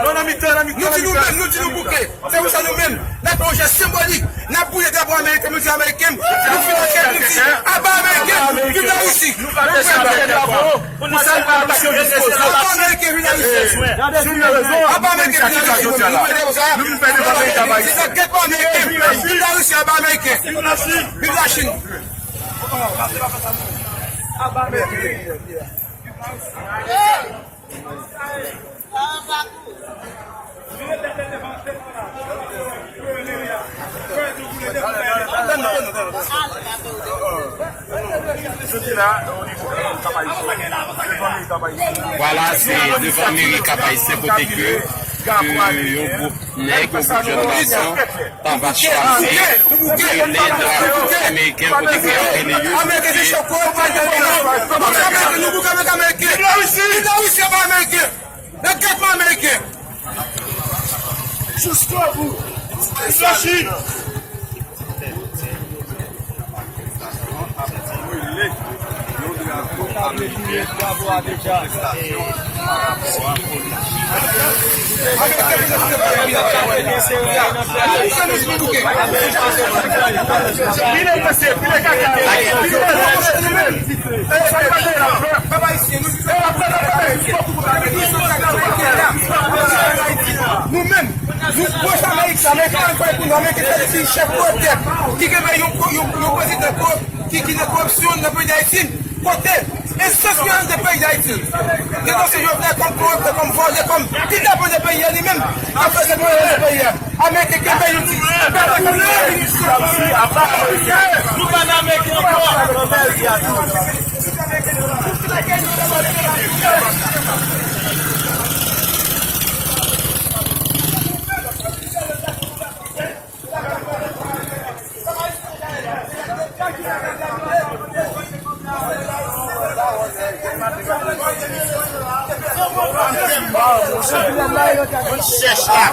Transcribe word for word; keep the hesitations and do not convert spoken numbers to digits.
Nou nan mitan, nan mitan, nou di nou menm, nou di nou bouke. Se pou sa nou menm, n ap fè yon jès senbolik. N ap boule drapo ameriken, nou di ameriken, nou finanse, nou di, aba ameriken, viv Larisi. Nou pa bezwen drapo. Pou sa, nou pa bezwen drapo. Aba ameriken, viv Larisi. Aba ameriken, viv Larisi. Nou vin fè deba pou sa. Nou vin fè deba pou sa. Viv Larisi, aba ameriken. Viv Lachin. Vwala, se devan meri Kap Ayisyen kote ke, ke yon gwoup nèg, yon gwoup jèn gason, Pavas Chwazi, rele drapo ameriken kote ke yo rele yo. Ameriken se chòk, ameriken se chòk. Ameriken, nou bouke avèk ameriken. Viv Larisi, aba ameriken. Nan gatman ameriken. Jusqu'au bout. Viv Lachin. Nou menm, nou pwòch Amerik, Amerik pa antre pou nou, Amerik se li ki chèf pwòp tèt, ki genbe yon, yon, yon prezidan kò-, ki, ki nan kòripsyon nan peyi Dayiti. Kote enstans ki anndan peyi Dayiti? Denonse Jovenel kòm koriptè, kòm vòlè, kòm kidnapè de peyi a li menm, k ap fè se vòlè de peyi a. Ameriken kenbe nou ti. Nou pa nan Amerik ankò. Moun chèch la.